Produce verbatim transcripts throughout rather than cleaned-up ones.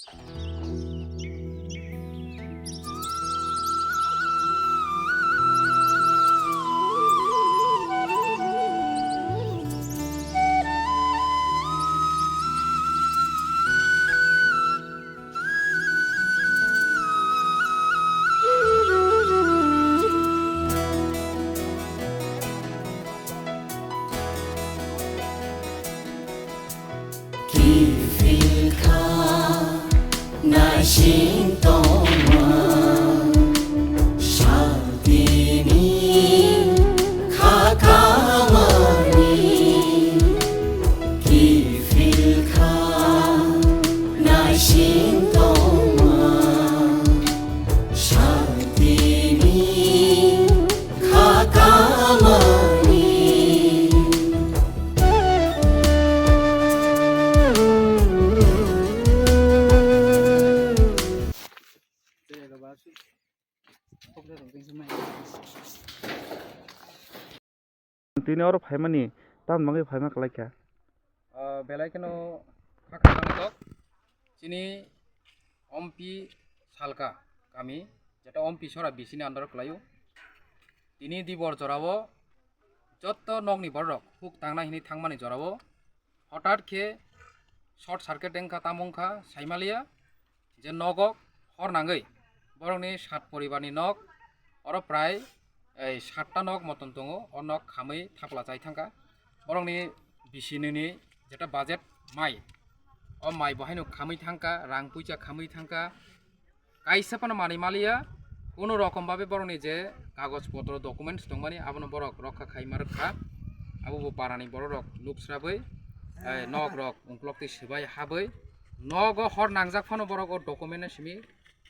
Kiphilkha naising tongma, santini khakamani. Kiphilkha naising tongma, santini khakamani. Tini oro phaimani tamni bagwi phaima kwlaikha? Ah, belai kheno kha khajana tok. Chini Ompi Salka kami, jeta Ompi Sora bisini andaro kwlaio. Tini dibor jorao jotto nokni bororok huk tangna hini thangmani jorao hotat khe short circuit wngkha, tamo wngkha saimaliya. Je nogo hor nangwi borokni sat poribarni nok, oro prai, ei, satta nok motom tongo, o nok khamwi thapla chai thangkha. Borokni bisinini jeta budget mai, o mai bo haino khamwi thangkha, rang puisa khamwi thangkha. Kaisa phano manwi maliya, kuno rokom babe borokni je kagoj potro, documents tongmani, abono borok rokha khai ma rwkha. Abo bo parani bororok nuk srabwi, eh, nok rok ungkulok twi swbai habwi, nogo hor nangjak phano borok o document no simi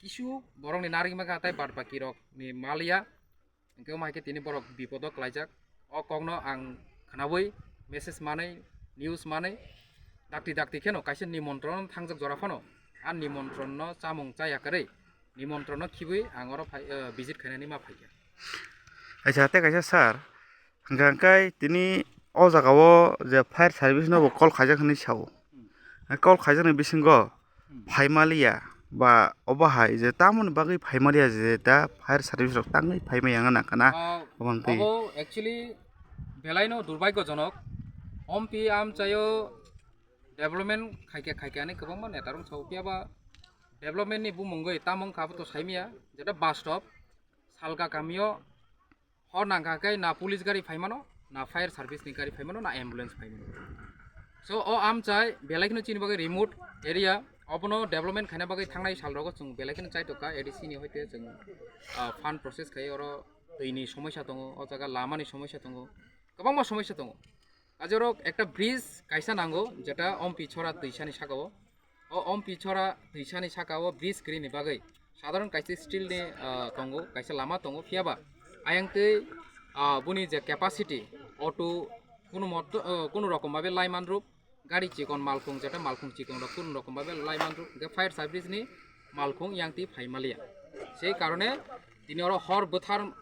kisu borokni narwgwi mankha, tei bad baki rokni maliya. Hwnkhe omo hai khe tini borok bipodo kwlaijak. O kokno ang khnaui message manwi, news manwi, dakti dakti kheno kaisa nimontron thangjak jora phano, a nimontronno chamung chaya kwrwi, nimontronno khibwi ang oro phai, eh, visit khainani ma phaikha. Acha, tei kaisa sir, hwnkha hwnkhe tini o jagao je fire service no bo call khaijak hinwi sao. Call khaijakni bisingo phaimaliya ba obo hai je tamoni bagwi phaimaliya je da fire service rok tangwi phaimaya wngna nangkha na? Ah, obo twi. Obo actually belaino durbagyojonok. Ompi amchaio development khaikhe khaikhe ani kwbangma neta rok sao, phiya ba development ni bumungwi tamo wngkha abo to saimaya, jeta bastob Salka kamio hor nangkha khe na police gari phaimano, na fire service ni gari phaimano, na ambulance phaimano. So o amchai belai kheno chini bagwi remote area, obono development khaina bagwi thangnai sal rogo chwng belai kheno chaitokha, A D C ni hoite chwng, ah, fund process khai, oro twi ni somosya tongo, o jaga lama ni somosya tongo, kwbangma somosya tongo. Ajorok ekta bridge kaisa nango, jeta Ompi Chora twisa ni saka o. O Ompi Chora twisa ni saka o bridge kwrwi ni bagwi sadharon kaisa steel ni, ah, tongo, kaisa lama tongo, phiya ba ayang twi, ah, boni je capacity, auto kunu moto, ah, kunu rokom babe laiman ruk, gari chikon malkhung, jeta malkhung chikon rok kunu rokom babe laiman ruk, hwnkhe fire service ni malkhung yang twi phai maliya. Sei karone tini oro hor bwthar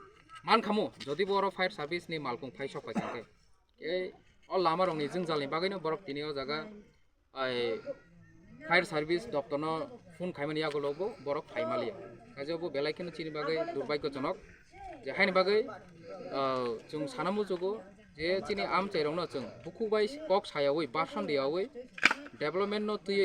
mankhamu, jodi bo oro fire service ni malkhung phai sok phai kha khe. Ei, o lama rokni jwngjal ni bagwi no borok tini o jaga, ai, fire service doptor no phone khaimani yagulo bo borok phai maliya. Kaisa bo belai kheno chini bagwi durbagyojonok. Je haini bagwi, ah, chwng sana muchugo je chini amchai rok no chwng bukhuk bai kok sayaui, bason diyaui, development no twiwi